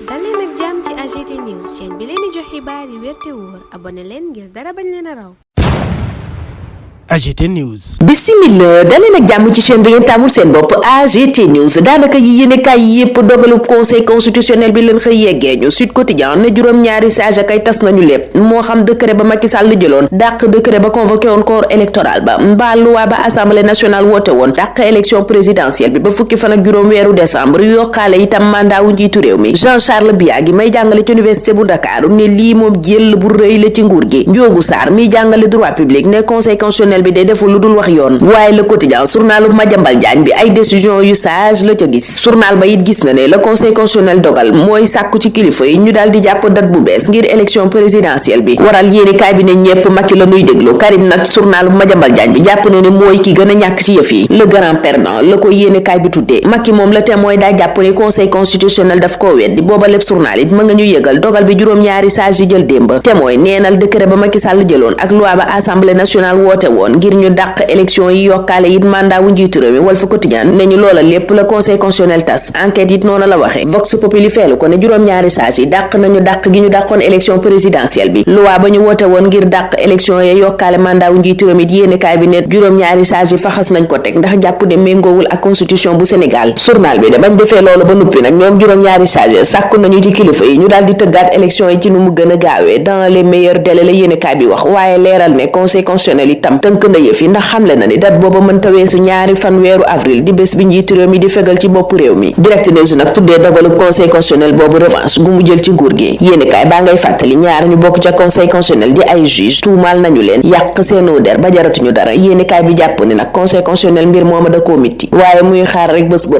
dal leen ak jàmm ci AGT News chaîne bi leen di jox xibaar yi wér te wóor abonné leen ngir dara bañ leen a raw. AGT News. Bismillah daleen ak jàmm ci chaîne bi ngeen taamul seen bopp AGT News daanaka yi yéene kaay yépp dogalu conseil constitutionnel bi leen xëy yeggee ñu Sud Quotidien ne juróom-ñaari sage akay tas nañu lépp moo xam décret ba Macky Sall jëloon dàq décret ba convoqué woon corps électoral ba mbaa loi ba assemblée nationale woote woon dàq élection présidentielle bi ba fukki fan ak juróom weeru décembre yokkaale itam mandat wu njiitu réew mi Jean Charles Biagui may jàngale ci université bu Dakar ne lii moom jël bu rëy la ci nguur gi Ndiogou Sarr miy jàngale droit public ne conseil constitutionnel bi day deful lu dul wax yoon waaye le quotidien journalu Madiambal Diagne bi ay décision yu sage la ca gis journal ba it gis na ne le conseil constitutionnel dogal mooy sàkku ci kilifa yi ñu daal di jàpp date bu bees ngir élection présidentielle bi waral yéeni kaay bi ne ñépp Macky la nuy déglu Karim nag journalu Madiambal Diagne bi jàpp na ne mooy ki gën a ñàkk ci yëf yi le grand perdant la ko yéeni kaay bi tuddee Macky moom la témoin daa jàpp ne conseil constitutionnel daf koo weddi booba lépp journal it ma nga ñu yëgal dogal bi juróom-ñaari sage yi jël démb témoin neenal décret ba Macky Sall jëloon ak loi ba assemblée nationale woote woon ngir ñu dàq élection yi yokkaale it mandat wu njiitu réew mi Walf Quotidien ne ñu loola lépp la conseil constitutionnel tas enquête it noonu la waxee Vox Populi feelu ko ne juróom-ñaari sage yi dàq nañu dàq gi ñu dàqoon élection présidentielle bi loi ba ñu woote woon ngir dàq élection yi yokkaale mandat wu njiitu réew mi yéene kaay bi ne juróom-ñaari sage yi faxas nañ ko teg ndax jàpp ne méngoowul ak constitution bu Sénégal journal bi de bañ defee loolu ba nuppi nag ñoom juróom-ñaari sage sàkku nañu ci kilifa yi ñu daal di tëggaat élection yi ci nu mu gën a gaawee dans les meilleurs délais la yéene kaay bi wax waaye leeral ne conseil constitutionnel itam tënk na yëf yi ndax xamle na ni date booba mënta weesu ñaari fan weeru avril di bés bi njiitu réew mi di fegal ci bopp réew mi Direct News nag tuddee dogalu conseil constitutionnel boobu revanche gu mu jël ci nguur gi yéenekaay baa ngay fàttali ñaar ñu bokk ca conseil constitutionnel di ay juge tuumaal nañu leen yàq seenu der ba jaratuñu dara yéenekaay bi jàpp ni nag conseil constitutionnel mbir mooma da koo mitti waaye muy xaar rek bés bu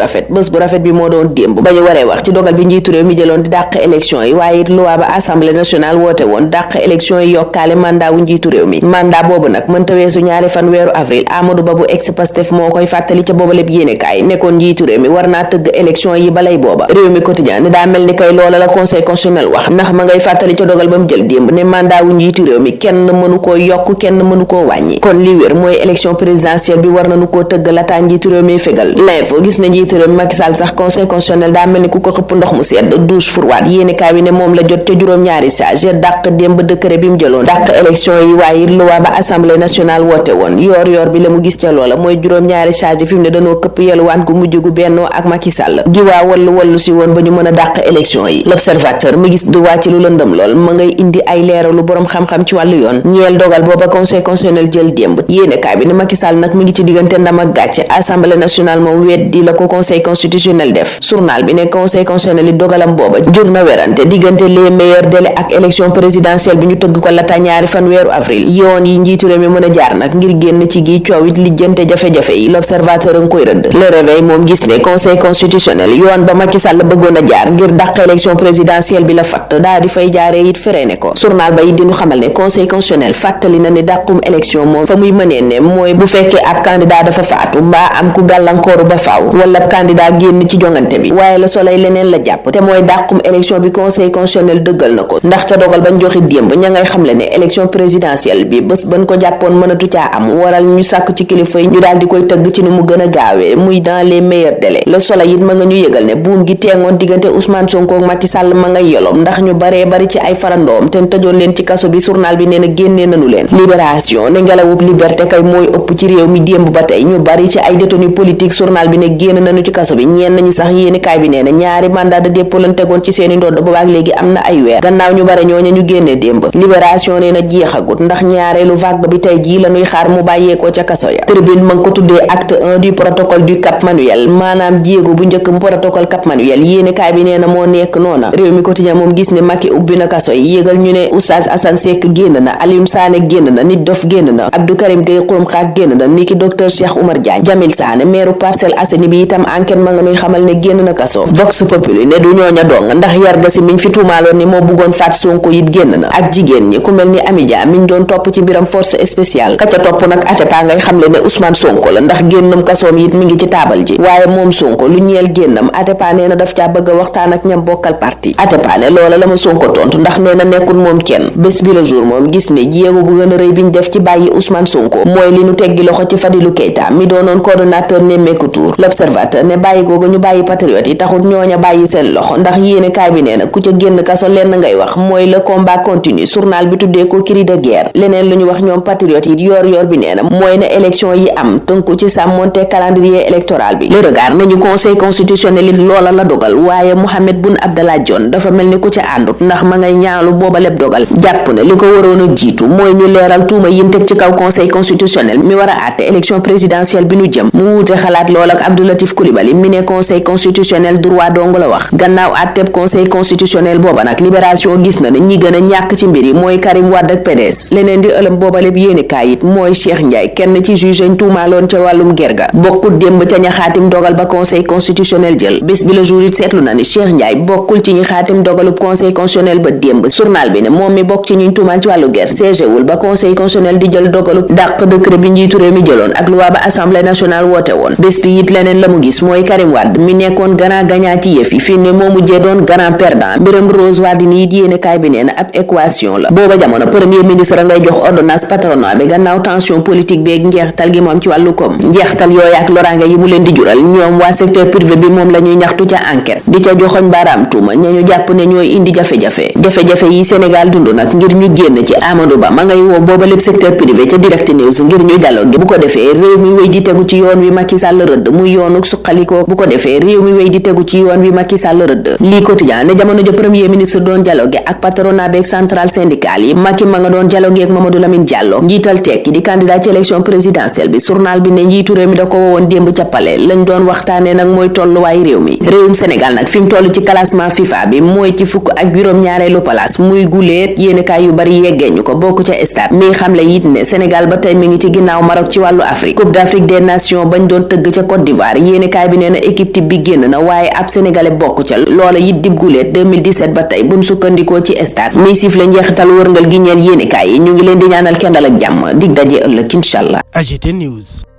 rafet bi moo doon démb ba ñu waree wax ci dogal bi njiitu réew mi jëloon di dàq élection yi waaye it loi ba assemblée nationale woote woon dàq élection yi yokkaale mandat wu njiitu réew mi mandat boobu nag mënta weesu ñaari fan weeru avril Amadou Ba bu ex Pastef moo koy fàttali ca booba lépp yéenekaay nekkoon njiitu réew mi war naa tëgg élection yi balay booba réew mi quotidien ne daa mel ni kay loola la conseil constitutionnel wax ndax ma ngay fàttali ca dogal ba mu jël démb ne mandat wu njiitu réew mi kenn mënu koo yokk kenn mënu koo wàññi kon li wér mooy élection présidentielle bi war nañu koo tëgg lataa njiitu réew mi fégal l'info gis na njiitu réew mi Macky Sall sax conseil constitutionnel daa mel ni ku ko xëpp ndox mu sedd douche froide yéenekaay bi ne moom la jot ca juróom-ñaari sage dàq démb décret bi mu jëloon dàq élection yi waaye it loi ba assemblée nationale woote woon yoor bi la mu gis ca loola mooy juróom-ñaari charge fi mu ne dañoo këpp yelwaan gu mujj gu bennoo ak Macky Sall gi waa wallu si woon ba ñu mën a dàq élection yi l'observateur mi gis du wàcc lu lëndëm lool ma ngay indi ay leeralu boroom xam-xam ci wàllu yoon ñeel dogal booba conseil constitutionnel jël démb yéenekaay bi ne Macky Sall nag mi ngi ci diggante ndam ak gàcce assemblée nationale moom weddi la ko conseil constitutionnel def journal bi ne conseil constitutionnel yi dogalam booba jur na werante diggante les meilleurs délais ak élection présidentielle bi ñu tëgg ko lata ñaari fan weeru avril yoon yi njiitu réew mi mën a jaar nag ngir génn ci gi coow it lijjante jafe-jafe yi l'observateur a nga koy rëdd le réveil moom gis ne conseil constitutionnel yoon ba Macky Sall bëggoon a jaar ngir dàq élection présidentielle bi la fatt daa di fay jaaree it freiné ko journal ba it dinu xamal ne conseil constitutionnel fàttali na ne dàqum élection moom fa muy mënee ne mooy bu fekkee ab candidat dafa faatu mbaa am ku gàllankooru ba faaw wala ab candidat génn ci jongante bi waaye le soleil leneen la jàpp te mooy dàqum élection bi conseil constitutionnel dëggal na ko ndax ca dogal bañ joxe démb ña ngay xamle ne élection présidentielle bi bés bañ ko jàppoon mënatu caa am waral ñu sàkk ci kilifa yi ñu daal di koy tëgg ci nu mu gën a gaawee muy dans les meilleurs délais le soleil it ma nga ñu yëgal ne buum gi teengoon diggante Ousmane Sonko ak Macky Sall ma ngay yolom ndax ñu baree bari ci ay farandoom te tëjoon leen ci kaso bi journal bi nee na génnee nañu leen libération ne ngelawub liberté kay mooy ëpp ci réew mi démb ba tey ñu bari ci ay détenus politique journal bi ne génn nañu ci kaso bi ñenn ñi sax yéeni kaay bi nee na ñaari mandat de dépôt lañ tegoon ci seeni ndodd boobaak léegi am na ay weer gannaaw ñu bare ñooña ñu génnee démb libération nee na jeexagut ndax ñaareelu vague bi tey jii la ñuy xaar mu bàyyeekoo ca kaso ya tribune ma ngi ko tuddee acte 1 du protocole du Cap Manuel maanaam jéego bu njëkk bu protocole Cap Manuel yéene kaay bi nee na moo nekk noona réew mi quotidien moom gis ne Macky ubbi na kaso yi yégal ñu ne Oustaz Assane Seck génn na Alioune Sané génn na Nit Dof génn na Abdou Karim Gueye Xurum Xaak génn na niki docteur Cheikh Oumar Diagne Jamil Sané maire Parcelles Assainies bi itam enquête ma nga nuy xamal ne génn na kaso Vox Populi ne du ñooña dong ndax yarga si miñ fi tuumaaloon ni moo bëggoon faat Sonko it génn na ak jigéen ñi ku mel ni Amidia miñ doon topp ci mbiram force spéciale ka ca topp nag Atepa ngay xamle ne Ousmane Sonko la ndax génnam kasoom it mi ngi ci taabal ji waaye moom Sonko lu ñeel génnam Atepa nee na daf caa bëgg a waxtaan ak ñam bokkal parti. Atepa ne loola la ma Sonko tontu ndax nee na nekkul moom kenn. Bés bi le jour moom gis ne jéego bu gën a rëy biñ def ci bàyyi Ousmane Sonko mooy li nu teggi loxo ci Fadilou Keita mi doonoon coordonnateur Nemmeeku Tour. L'Observateur ne bàyyi googu ñu bàyyi patriote yi taxul ñooña bàyyi seen loxo ndax yéene kaay bi nee na ku ca génn kaso lenn ngay wax mooy le combat continue. Journal bi tuddee ko cri de guerre. leneen lu ñu wax ñoom patriote yi yor bi nee na mooy ne élection yi am tënku ci sàmmonte calendrier électoral bi. Le Regard nañu conseil constitutionnel it loola la dogal waaye Mohamed Boun Abdallah Dionne dafa mel ni ku ca àndut ndax ma ngay ñaalu booba lépp dogal jàpp ne li ko waroon a jiitu mooy ñu leeral tuuma yin teg ci kaw conseil constitutionnel mi war a àtte élection présidentielle bi nu jëm mu wuute xalaat lool ak Abdou Latif Coulibaly mi ne conseil constitutionnel droit dong la wax. gannaaw àtteb conseil constitutionnel booba nag Libération gis na ne ñi gën a ñàkk ci mbir yi mooy Karim Wade ak PDS leneen di ëlëm booba lépp yéene kaay it mooy Cheikh Ndiaye kenn ci juge ñu tuumaaloon ca wàllum gerga bokkul démb ca ña xaatim dogal ba conseil constitutionnel jël. bés bi le jour it seetlu na ni Cheikh Ndiaye bokkul ci ñi xaatim dogalub conseil constitutionnel ba démb. journal bi ne moom mi bokk ci ñuñ tuumaal ci wàllu ger siégewul ba conseil constitutionnel di jël dogalub dàq décret bi njiitu réew mi jëloon ak loi ba assemblée nationale woote woon. bés bi it leneen la mu gis mooy Karim Wade mi nekkoon grand gagnant ci yëf yi fii ne moo mujjee doon grand perdant. mbiram Rose Wardini it yéene kaay bi nee na ab équation la. booba jamono premier ministre ngay jox ordonnance patronat bi gannaaw tension politique beeg njeextal gi moom ci wàllu koom njeextal yooyu ak loraange yi mu leen di jural ñoom waa secteur privé bi moom la ñuy ñaxtu ca enquête di ca joxoñ baaraam tuuma ñañu jàpp ne ñooy indi jafe-jafe yi Sénégal dund nag ngir ñu génn ci Amadou Ba ma ngay woo booba lépp secteur privé ca Direct News ngir ñu dialogue bu ko defee réew mi wéy di tegu ci yoon wi Macky Sall rëdd muy yoonu suqalikoo bu ko defee réew mi wéy di tegu ci yoon wi Macky Sall rëdd. lii quotidien ne jamono ja premier ministre doon dialogue ak patronat beeg centrale syndicale yi Macky ma nga doon dialogue ak Mamadou Lamine Diallo njiital tekki di candidat ci élection présidentielle bi. journal bi ne njiitu réew mi da ko wowoon démb ca Palais lañ doon waxtaane nag mooy tolluwaay réew mi. réewum Sénégal nag fi mu toll ci classement FIFA bi mooy ci fukk ak juróom-ñaareelu place muy guleet yéenekaay yu bari yeggee ñu ko bokk ca stade mi xamle it ne Sénégal ba tey mi ngi ci ginnaaw Maroc ci wàllu Afrique. Coupe d'Afrique des Nations bañ doon tëgg ca Côte d'Ivoire yéenekaay bi nee na équipe type bi génn na waaye ab sénégalais bokk ca loola it dib guleet 2017 ba tey buñ sukkandikoo ci stade mi siffle njeexital wërngal gi ñeel yéenekaay yi ñu ngi leen di ñaanal kendal ak jàmm dig daje ëllëg inshallah. AGT News.